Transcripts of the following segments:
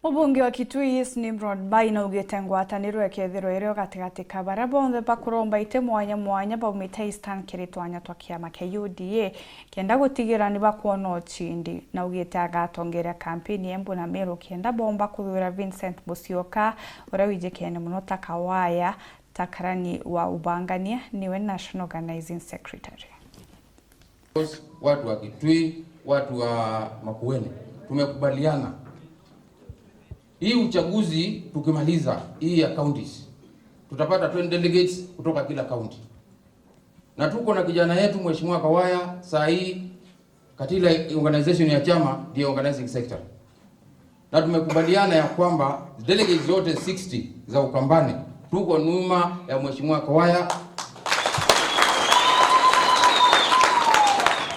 Mubunge wa Kitui East Nimrod Maina augite ngwataniro ikethirwo iri o gatagati ka baria bonthe bakuromba ite mwanya mwanya baumite Eastern kiri twanya twa kiama kia UDA kenda gutigira ni bakwona uchindi na augite agatongeria kampeni Embu na Meru kenda bomba kuthura Vincent Musyoka uria wijikene muno ta Kawaya ta karani wa ubangania niwe National Organizing Secretary. Watu wa Kitui, watu wa Makueni tumekubaliana hii uchaguzi tukimaliza hii ya counties tutapata 20 delegates kutoka kila county, na tuko na kijana yetu Mheshimiwa Kawaya saa hii katika organization ya chama ndiye organizing secretary, na tumekubaliana ya kwamba delegates zote 60 za Ukambani tuko nyuma ya Mheshimiwa Kawaya.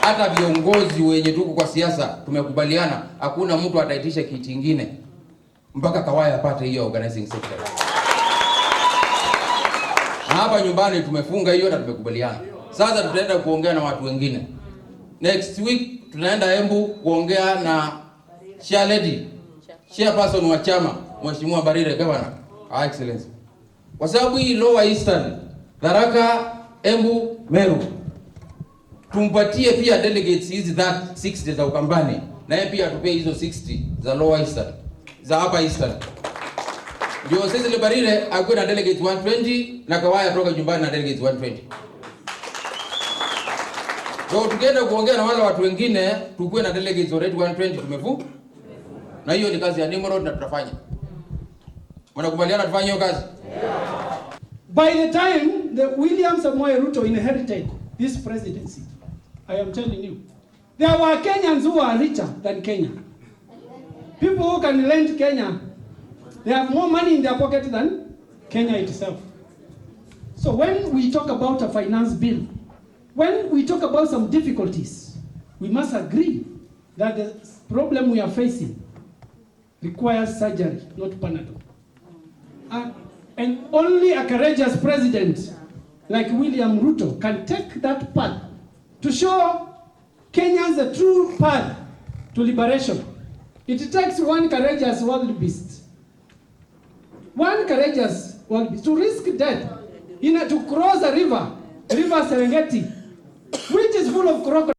Hata viongozi wenye tuko kwa siasa tumekubaliana hakuna mtu ataitisha kiti kingine mpaka Kawaya apate hiyo organizing secretary. Na hapa nyumbani tumefunga hiyo na tumekubaliana. Sasa tutaenda kuongea na watu wengine. Next week tunaenda Embu kuongea na chair lady, chairperson wa chama Mheshimiwa Barire Governor, Her Excellency. Kwa sababu hii Lower Eastern, Tharaka, Embu, Meru, tumpatie pia delegates hizi that 60 za Ukambani, na yeye pia atupee hizo 60 za Lower Eastern, za Upper Eastern. Ndio Cecily Barire akuwe na delegates 120 na Kawaya toka nyumbani na delegates 120. So tukienda kuongea na wale watu wengine tukuwe na delegates already 120 tumevu. Na hiyo ni kazi ya Nimrod na tutafanya. Mnakubaliana tufanye hiyo kazi? By the time the William Samoei Ruto inherited this presidency, I am telling you, there were Kenyans who are richer than Kenya. People who can lend Kenya, they have more money in their pocket than Kenya itself. So when we talk about a finance bill, when we talk about some difficulties, we must agree that the problem we are facing requires surgery, not Panadol. And only a courageous president like William Ruto can take that path to show Kenyans the true path to liberation. It takes one courageous wild beast, one courageous wild beast to risk death, to cross a river, River Serengeti, which is full of crocodiles.